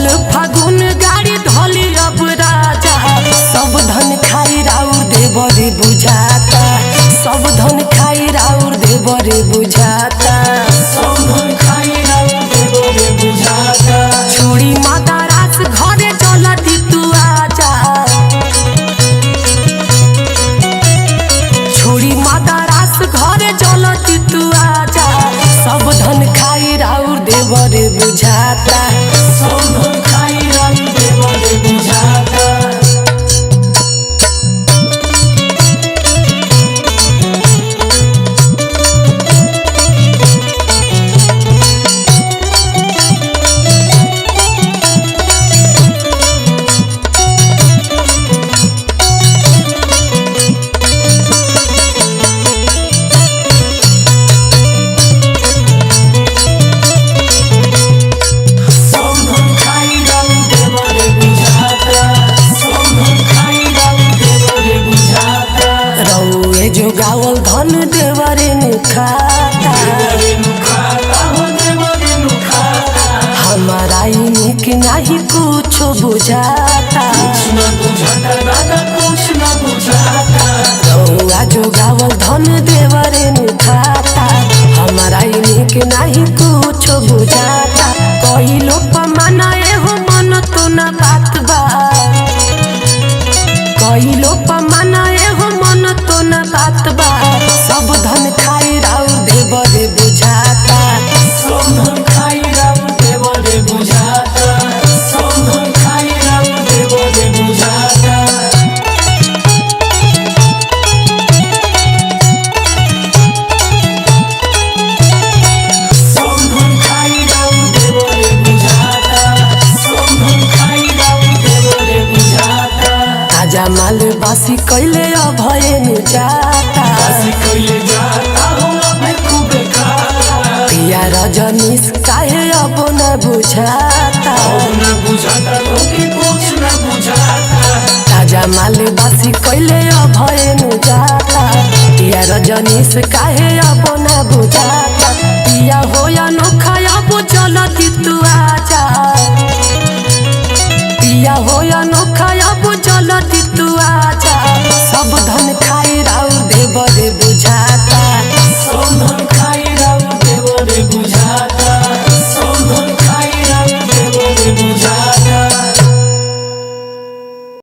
चढ़ल फागुन गाड़ी धली अब राजा। सब धन खाई राउर देवरे बुझाता। सब धन खाई राउर देवरे बुझाता। सब धन खाई राउर देवरे बुझाता। छोड़ी मदरास घरे जल्दी तू आजा। छोड़ी मदरास घरे जल्दी तू आजा। सब धन खाई राउर देवरे बुझाता। सब धन खाई राउर देवरे बुझाता। सब धन खाई राउर देवरे बुझाता। सब धन खाई राउर देवरे बुझाता। रउए जो गावल धन देवरे नु खाता। देवरे नु खाता हो देवरे नु खाता। हमारा ई निक नाही कुछो बुझाता। कुछ न बुझाता दादा कुछ न बुझाता। रउआ जो गावल धन देवरे नु खाता। हमारा ई निक नाही कुछो बुझाता। कइलो पमाना एहो मन तो ना बात बा। कइलो पमाना एहो मन तो ना बात बा। सब धन खाई राउर देवरे बुझाता। सब धन खाई राउर देवरे बुझाता। सब धन खाई राउर देवरे बुझाता। सब धन खाई राउर देवरे बुझाता। सब धन खाई राउर देवरे बुझाता। ताजा माल बासी कैले अभय नु जाता। बासी कइले जाता हो अबे खूबे खाता। पिया रजनीश काहे अब न बुझाता। अब न बुझाता तोके कुछ न बुझाता। ताजा माल बासी कैले अभय नु जाता। पिया रजनीश काहे अब न बुझाता। पिया हो या नोखा अब जल्दी तू आजा। पिया हो या